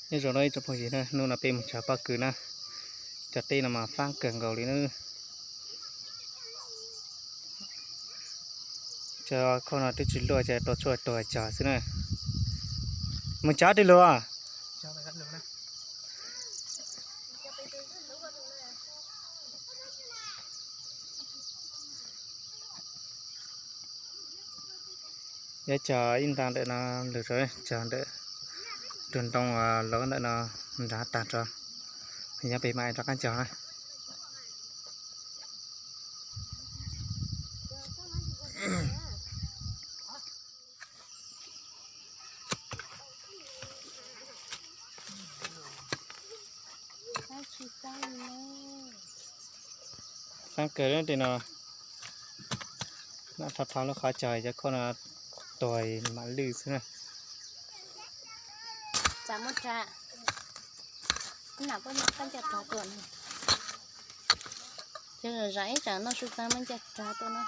Nyob zoo no ib tsoom phooj ywg na, hnub no peb mus tshov pob kws na, cov teb no mas fab kawg nkaus li na. Cov khau no twb tsis luaj ces tua tshuaj tuag cog xwb na. Mus tshov twg lug? Yuav cog ib nta ntawm no lug rau cog ntawm tus ntoo lov ntawm no nrad tag tso, yog peb mam rov qab cog na. Fab kawg li no, noj dhau dhau lub qhov cog cov khau no tuag mam lwj xwb na. Ces zam ib tsam noj su tag muab ncaws rag tuaj no.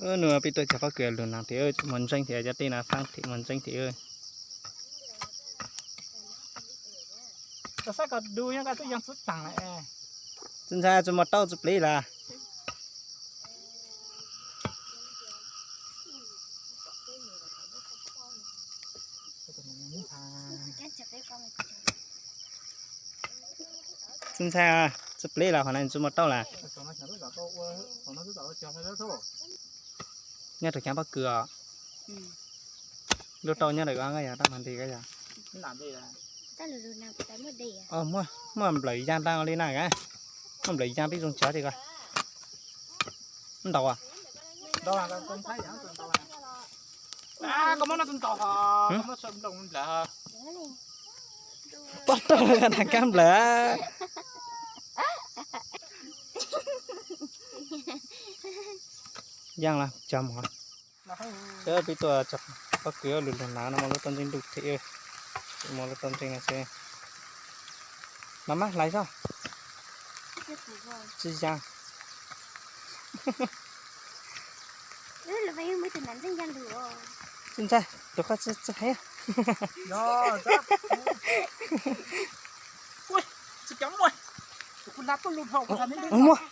Nws pib tuaj cog pob kws lug nag thiab, muaj ntseeb thiab, cov teb no fab thiab muaj ntseeb thiab. Txawm ntshai tsis muaj tauj tsis plis lawm. Tsis ntshai, tsis plis lawm, qhov no tsis muaj tauj lawm. Nyob rau cov pob kws os. Lub rau nyob ntawm ko yog rau mas nti ko yog. Muaj nplawm ya ntau li na, muaj nplawm ya peb zoo cog li ko. Ntaus. Pob rau na kab nplawm. Yaaj los cog mus. Sawv pib tuaj cog pob kws lug lug hnav no muaj lub tauj ntseej ntuj thiab, tsis muaj lub tauj ntseej no xwb. Mas mab hlais zog. Tsis ya. Tsis ntshai, tus koj tsis hais. Muaj.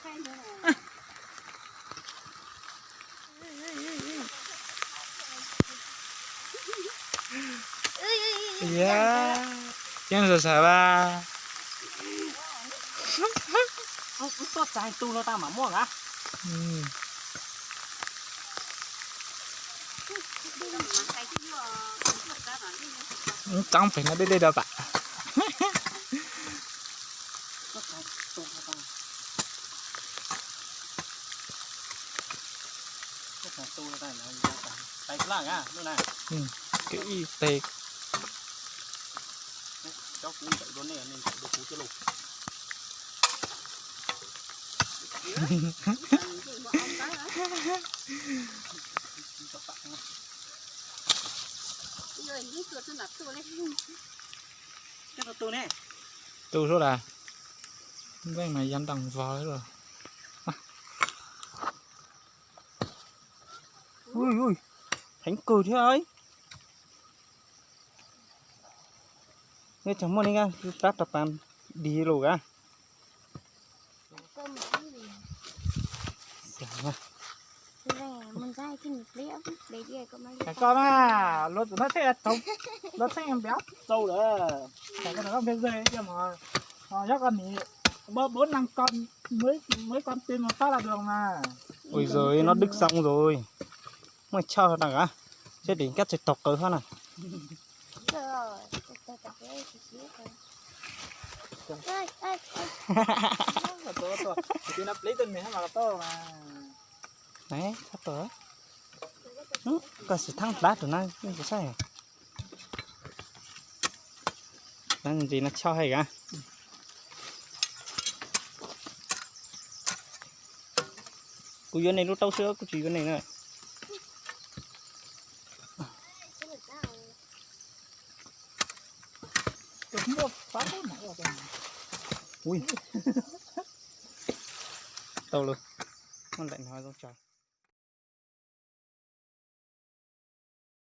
Yeej sawv sawv las. Tuaj txais tu los tas mam muaj na. Tsob pem no deb deb rau tas. Kwv ib teg. Tu suav las. Nteej mas ya nrees vog lawm. Ui, ui, heev kawg thiab. Neb tseem muaj li nqa rab rau tas dig lus a. Koj na, luag txawm no txheej, luag txheej npiav txaus lawm. Koj npiav ze, yog koj nim, bốn năm con, mấy con trên một phát là được mà. Ui giời, nó đứt răng rồi. Muaj choj na, seb tim kab tsis taug qawv hab na. Koj sim thaab plab rau na, saib. Ntsis no choj hais a. Kuv yuav nej lub taub xwb, kuv tsis yuav nej na. Ui, tau lawm. Muaj daim no zoo tsawg.